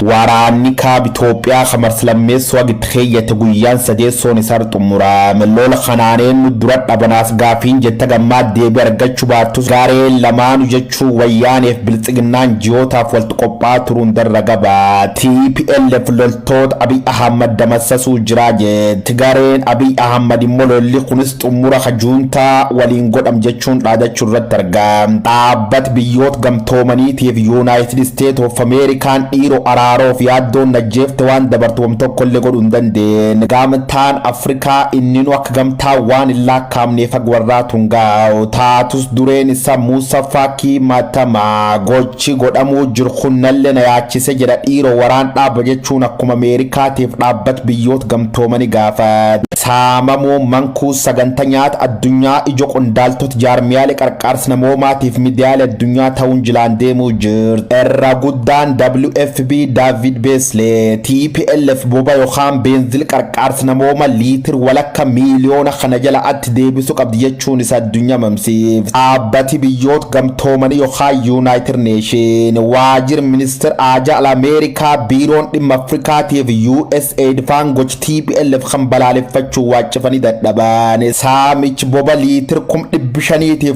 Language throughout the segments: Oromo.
Waraanni Kaaba Itoophiyaa ka marsa lammeessoo haga itti keeyyate guyyaan sadeessoon isaa xumurame. Lola kanaan eennu dura dhabanaas gaafiin jette gammaa deebii argachuu baattus gareen lamaanu jechuun Wayyaaneef Biltsiginnaan ji'ootaaf walti qophaa'aa turuun darra gaba. TPLF loltoota Abiy Ahmad damassasuu jira jetti. Gareen Abiy Ahmad immoo lolli kunis xummura ka juuntaa waliin godham jechuun dhaadachuu irratti argam. Dhaabbat Biyyoot Gamtoomaniitiif Yunaayitid Isteet of Ameerikaan dhiiro araaroof yaaddoon najjeefte waan dabartu wam tokkolle godhu hin dandeen. Gamtaan Afrikaa inninu akka gamtaa waan hin laakkaamneef hag warraa tun gaa'u. Taatus dureen isa Muusa Faakii Matama gochi godhamuu jiru kun nalle na yaachise jedha dhiiro waraan dhaaba jechuun akkuma Ameerikaatiif dhaabbat Biyyoot Gamtoomani gaafat. Saamamuu mankuus saganta nyaata addunyaa ijo qondaaltota jaarmiyaale qarqaarsa namoomaatiif midiyaale addunyaa ta'uun jilaan deemuu jirt. Irra guddaan WFP David Beasley tplf boba yookaan beenzil qarqaarsa namooma liitir walakka miiliyoona kana jala atti deebisu qabdi jechuun isa addunyaa mamsiif. Dhaabbati Biyyoot Gamtoomanii yookaan Yunaayitid Neeshin waajir ministir aajaa ala Ameerikaa biiroon dhimma Afrikaatiif USAID faan gochi tplf kan balaaleffachuu waaccifanii dadhaban. Saamich boba liitir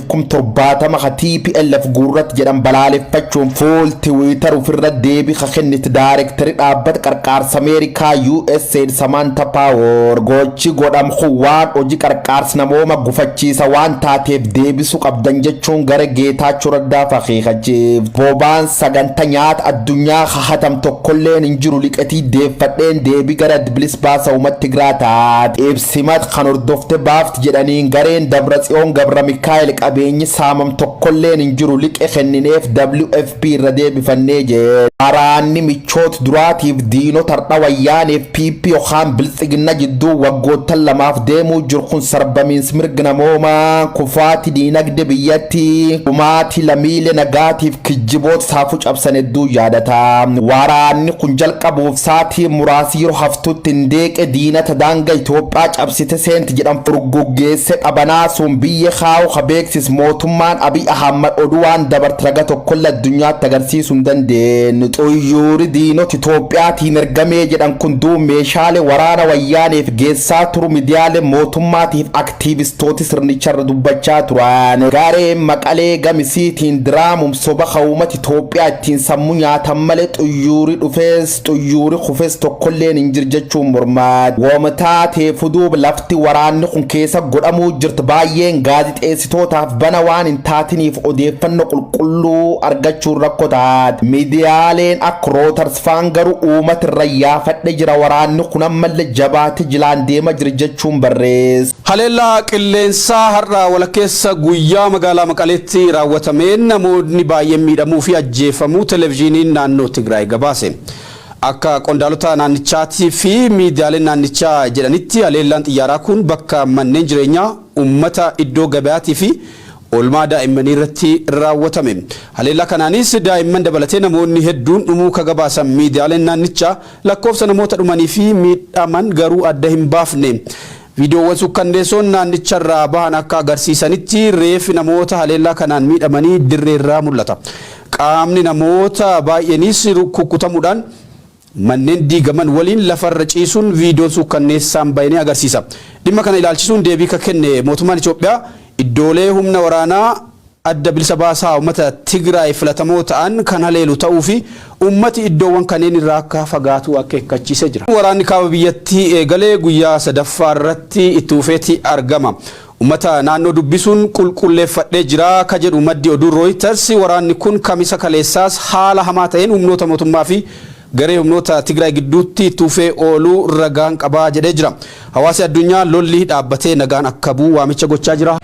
570,000 ka tplf guurrat jedhan balaaleffachuun fuul Tiwiitar ufirra deebi ka kennit daarektari dhaabbata qarqaarsa Ameerikaa USAID Samantha Power gochi godham kun waan hojii qarqaarsa namooma gufachiisa waan taateef deebisu qabdan jechuun gara Geetaachoo Raddaaf akeekachiif. Bobaan saganta nyaata addunyaa ka hatam tokkolleen hin jiru liqetii deeffadheen deebii gara Adbilis baasa uummata Tigraa taate. Ibsimat kan hordofte baafti jedhaniin gareen Dabratsiyoon Gabramikaa'el qabeenyi saamam tokkolleen hin jiru liqe kennineef WFP irra deebifannee jedhe. Waraanni michoot duraatiif diinota hardha Wayyaaneef PP yookaan Biltsiginna jidduu waggoottan lamaaf deemuu jiru kun sarbamiins mirga namoomaa, kufaati diinagde biyyatti, dhumaati lamiile nagaatiif kijjiboota saafuu cabsan hedduu yaadata. Waraanni kun jalqabuuf saatii muraasi yeroo haftutti Indeeqe diinata daanga Itoophiyaa cabsite seenti jedhan furguggeesse dhabanaasuun biyya kaa'u ka beeksis mootummaan Abiy Ahmad oduu waan dabarte raga tokkolle addunyaatti agarsiisuu hin dandeenye. Xuyyuuri diinota Itoophiyaatiin ergamee jedhan kun duub meeshaalee waraana Wayyaaneef geessaa turu midiyaalee mootummaatiif aktiivistooti sirnicharra dubbachaa turan. Gareen Maqalee gamisiitiin diraamum soba ka uummata Itoophiyaa ittiin sammuu nyaatan malee xuyyuuri dhufees xuyyuuri kufes tokkolleen hin jiru jechuun mormaa. Woma taateefu duuba lafti waraanni kun keessa godhamuu jirtu baay'een gaazixeessitootaaf bana waan hin taatiniif odeeffannoo qulqulluu argachuun rakko taate. Miidiyaaleen akka Reuters faan garuu uummata irra yaafadhe jira waraanni kun ammallee jabaate jilaan deema jira jechuun barreesse. Haleellaa qilleensaa har'a walakkeessa guyyaa magaalaa Maqaleetti raawwatameen namoonni baay'een miidhamuu fi ajjeefamuu Televiziiniin naannoo Tigraay gabaase. Akka qondaalota naannichaatii fi miidiyaaleen naannichaa jedhanitti haleellaan xiyyaaraa kun bakka manneen jireenyaa ummata, iddoo gabayaatii fi oolmaa daa'immanii irratti raawwatame. Haleellaa kanaanis daa'imman dabalatee namoonni hedduun dhumuu ka gabaasan miidiyaaleen naannichaa, lakkoofsa namoota dhumanii fi miidhaman garuu adda hin baafne. Viidiyoowwan sukkanneessoon naannicharraa bahan akka agarsiisanitti reeffi namoota haleellaa kanaan miidhamanii dirreerraa mul'ata. Qaamni namoota baay'eeniis kukkutamuudhaan manneen diigaman waliin lafarra ciisuun viidiyoon suukkanneessaan bahe ni agarsiisa. Dhimma kana ilaalchisuun deebii ka kenne mootummaan Itoophiyaa iddoolee humna waraanaa Adda Bilisa Baasaa Ummata Tigraay filatamoo ta'an kan haleelu ta'uu fi ummati iddoowwan kaneen irraa akka fagaatu akkeekkachiisee jira. Waraanni kaaba biyyattii eegale guyyaa sadaffaa irratti itti fufeeti argama. Ummata naannoo dubbisuun qulqulleeffadhee jira ka jedhu maddi oduu Rooyiters waraanni kun Kamisa kaleessaas haala hamaa ta'een humnoota mootummaa fi garee humnoota Tigraay gidduutti itti fufee ooluu ragaan qaba jedhee jira. Hawaasi addunyaa lolli dhaabbatee nagaan akka bu'u waamicha gochaa jira.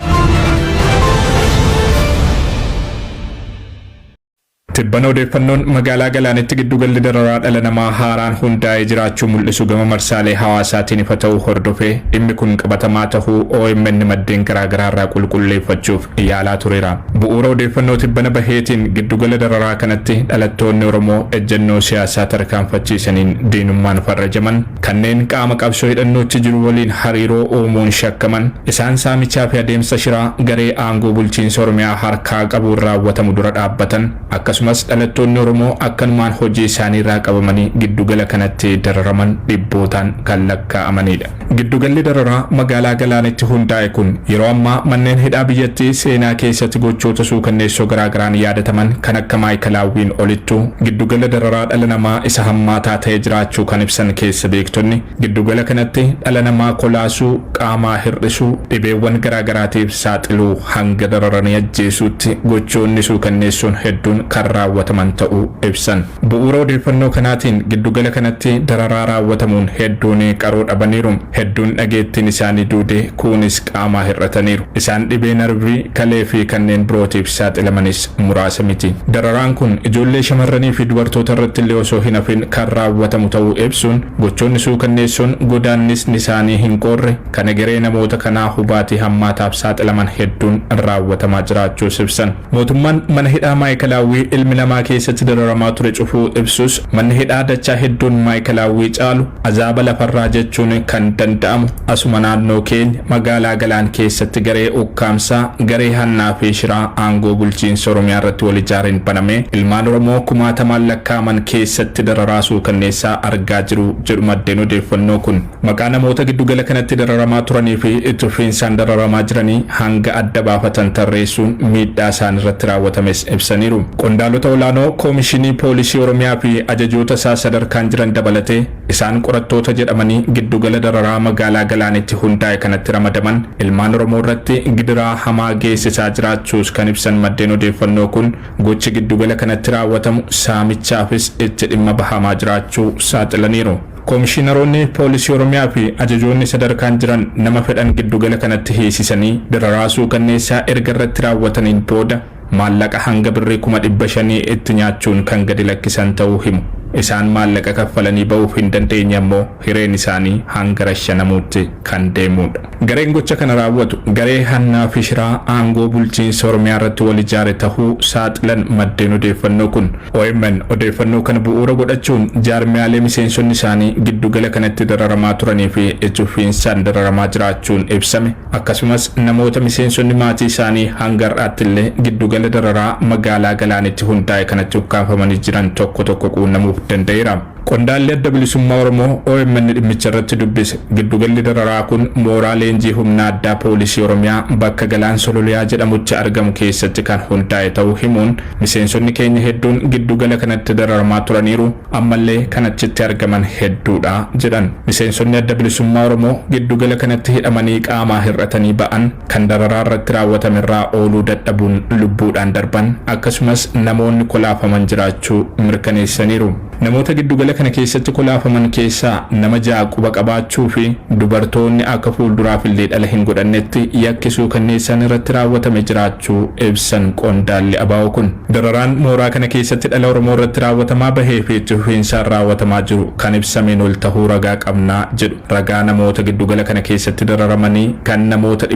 Tibbana odeeffannoon magaalaa Galaanitti giddugalli dararaa dhala namaa haaraan hundaa'ee jiraachuu mul'isu gama marsaalee hawaasaatiin ifa ta'uu hordofee dhimmi kun qabatamaa tahuu omn maddeen garaagaraa irraa qulqulleeffachuuf yaalaa tureera. Bu'uura odeeffannoo tibbana baheetiin giddugala dararaa kanatti dhalattoonni Oromoo ejjennoo siyaasaa tarkaanfachiisaniin diinummaan farrajaman, kanneen qaama qabsoo hidhannootti jiru waliin hariiroo uumuun shakkaman, isaan saamichaa fi adeemsa shiraa garee aangoo bulchiinsa Oromiyaa harkaa qabuun raawwatamu dura dhaabbatan, akkasumas. Akkasumas dhalattoonni Oromoo akkanumaan hojii isaanii irraa qabamanii giddugala kanatti dararaman dhibbootaan kan lakkaa'amanidha. Giddugalli dararaa magaalaa Galaanitti hundaa'e kun yeroo ammaa manneen hidhaa biyyattii seenaa keessatti gochoota suukanneessoo garaagaraan yaadataman kan akka Maayikalaawwiin olittuu giddugala dararaa dhala namaa isa hammaataa ta'ee jiraachuu kan ibsan keessa beektonni giddugala kanatti dhala namaa kolaasuu, qaamaa hir'isuu, dhibeewwan garaagaraatiif saaxiluu hanga dararanii ajjeesuutti gochoonni suukanneessoon hedduun kan raawwataman ta'uu ibsan. Bu'uura odeeffannoo kanaatiin giddugala kanatti dararaa raawwatamuun hedduun qaroo dhabaniiru. Hedduun dhageettiin isaanii duudee kuunis qaamaa hir'ataniiru. Isaan dhibee narvii, kalee fi kanneen birootiif saaxilamanis muraasa miti. Dararaan kun ijoollee shamarranii fi dubartoota irratti illee osoo hin hafin kan raawwatamu ta'uu ibsuun gochoonni suukanneessoon godaannisni isaanii hin qoorre kan egeree namoota kanaa hubaatii hammaataaf saaxilaman hedduun raawwatamaa jiraachuus ibsan. Mootummaan mana hidhaa Maayikalaawwii ilmi namaa keessatti dararamaa ture cufuu ibsus manni hidhaa dachaa hedduun Maayikalaawwii caalu azaaba lafarraa jechuun kan danda'amu asuma naannoo keenya magaalaa Galaan keessatti garee ukkaamsaa garee hannaa fi shiraa aangoo bulchiinsa Oromiyaa irratti wal ijaareen banamee ilmaan Oromoo kumaatamaan lakkaa'aman keessatti dararaa suukanneessaa argaa jiru jedhu maddeen odeeffannoo kun. Maqaa namoota giddugala kanatti dararamaa turanii fi itti fufiinsaan dararamaa jiranii hanga adda baafatan tarreessuun miidhaa isaan irratti raawwatames ibsaniiru. Qondaalota olaanoo Koomishinii Poolisii Oromiyaa fi ajajoota isaa sadarkaan jiran dabalatee isaan qorattoota jedhamanii giddugala dararaa magaalaa Galaanitti hundaa'e kanatti ramadaman ilmaan Oromoo irratti gidiraa hamaa geessisaa jiraachuus kan ibsan maddeen odeeffannoo kun gochi giddugala kanatti raawwatamu saamichaafis itti dhimma bahamaa jiraachuu saaxilaniiru. Koomishiinaroonni Poolisii Oromiyaa fi ajajoonni sadarkaan jiran nama fedhan giddugala kanatti hiisisanii dararaa suukanneessaa erga irratti raawwataniin booda maallaqa hanga birrii 500,000 itti nyaachuun kan gadi lakkisan ta'uu himu. Isaan maallaqa kaffalanii ba'uuf hin dandeenye ammoo hireen isaanii hanga rashanamuutti kan deemudha. Gareen gocha kana raawwatu garee hannaa fi shiraa aangoo bulchiinsa Oromiyaa irratti wal ijaare tahuu saaxilan maddeen odeeffannoo kun. OMN odeeffannoo kana bu'uura godhachuun jaarmiyaalee miseensonni isaanii giddugala kanatti dararamaa turanii fi itti fufiinsaan dararamaa jiraachuun ibsame akkasumas namoota miseensonni maatii isaanii hanga har'aatti illee giddugala dararaa magaalaa Galaanitti hundaa'e kanatti ukkaanfamanii jiran tokko tokko quunnamuuf danda'eera. Qondaalli Adda Bilisummaa Oromoo OMN dhimmicha irratti dubbise giddugalli dararaa kun mooraa leenjii humna addaa poolisii Oromiyaa bakka Galaan Sololiyaa jedhamutti argamu keessatti kan hundaa'e ta'uu himuun miseensonni keenya hedduun giddugala kanatti dararamaa turaniiru ammallee kan achitti argaman hedduudha jedhan. Miseensonni Adda Bilisummaa Oromoo giddugala kanatti hidhamanii qaamaa hir'atanii ba'an kan dararaa irratti raawwatame irraa ooluu dadhabuun lubbuudhaan darban akkasumas namoonni kolaafaman jiraachuu mirkaneessaniiru. Namoota giddugala kana keessatti kolaafaman keessaa nama 6 quba qabaachuu fi dubartoonni akka fuulduraaf illee dhala hin godhannetti yakki suukanneessaan irratti raawwatame jiraachuu ibsan qondaalli ABO kun. Dararaan mooraa kana keessatti dhala Oromoo irratti raawwatamaa bahee fi itti fufiinsaan raawwatamaa jiru kan ibsameen ol tahuu ragaa qabnaa jedhu. Ragaa namoota giddugala kana keessatti dararamanii kan namoota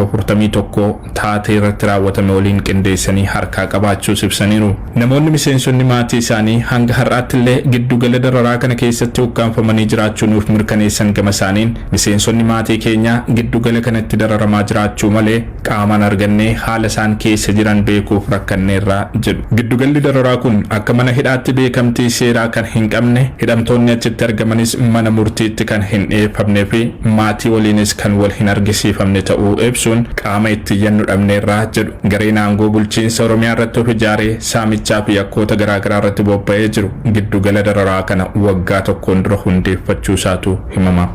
141 taatee irratti raawwatame waliin qindeessanii harkaa qabaachuus ibsaniiru. Namoonni miseensonni maatii isaanii hanga har'aatti illee giddugala dararaa kana keessatti ukkaamfamanii jiraachuu nuuf mirkaneessan gama isaaniin miseensonni maatii keenyaa giddugala kanatti dararamaa jiraachuu malee qaamaan argannee haala isaan keessa jiran beekuuf rakkanneerra jedhu. Giddugalli dararaa kun akka mana hidhaatti beekamtii seeraa kan hin qabne, hidhamtoonni achitti argamanis mana murtiitti kan hin dhiyeeffamnee fi maatii waliinis kan wal hin argisiifamne ta'uu ibsuun qaama itti iyyannu dhabneerra jedhu. Gareen aangoo bulchiinsa Oromiyaa irratti of ijaaree saamichaa fi yakkoota garaagaraa irratti bobba'ee jiru giddugala dararaa kana waggaa tokkoon dura hundeeffachuu isaatu himama.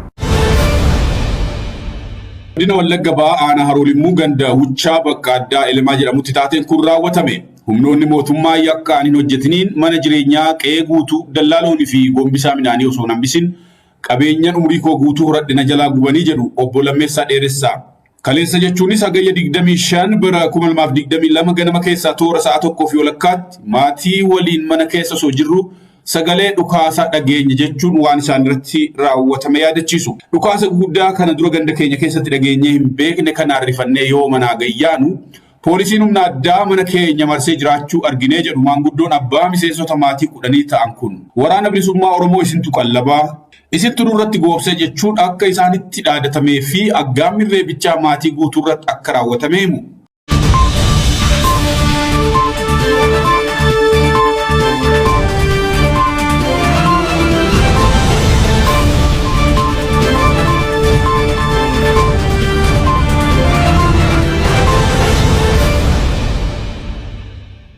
Godina Wallagga Bahaa Aanaa Haroo Limmuu ganda Wuchaa bakka addaa Elemaa jedhamutti taateen kun raawwatame. Humnoonni mootummaa yakka ani hin hojjetiniin mana jireenyaa qe'ee guutuu dallaa loonii fi gombisaa midhaanii osoo hin hambisin qabeenyan umurii koo guutuu horadhe na jalaa gubanii jedhu obbo Lammeessaa Dheeressaa. Kaleessa jechuunis Hagayya 25 bara 2022 ganama keessaa toora sa'a tokkoo fi walakkaatti maatii waliin mana keessa osoo jirru sagalee dhukaasaa dhageenye jechuun waan isaan irratti raawwatame yaadachiisu. Dhukaasa guguddaa kana dura ganda keenya keessatti dhageenyee hin beekne kanaan rifannee yoo manaa gayyaanu poolisiin humna addaa mana keenya marsee jiraachuu arginee jedhu maanguddoon abbaa miseensota maatii kudhanii ta'an kun. Waraana Bilisummaa Oromoo isintu qallabaa, isintu nurratti goobsee jechuun akka isaanitti dhaadatamee fi aggaammiin reebichaa maatii guutuurratti akka raawwatame himu.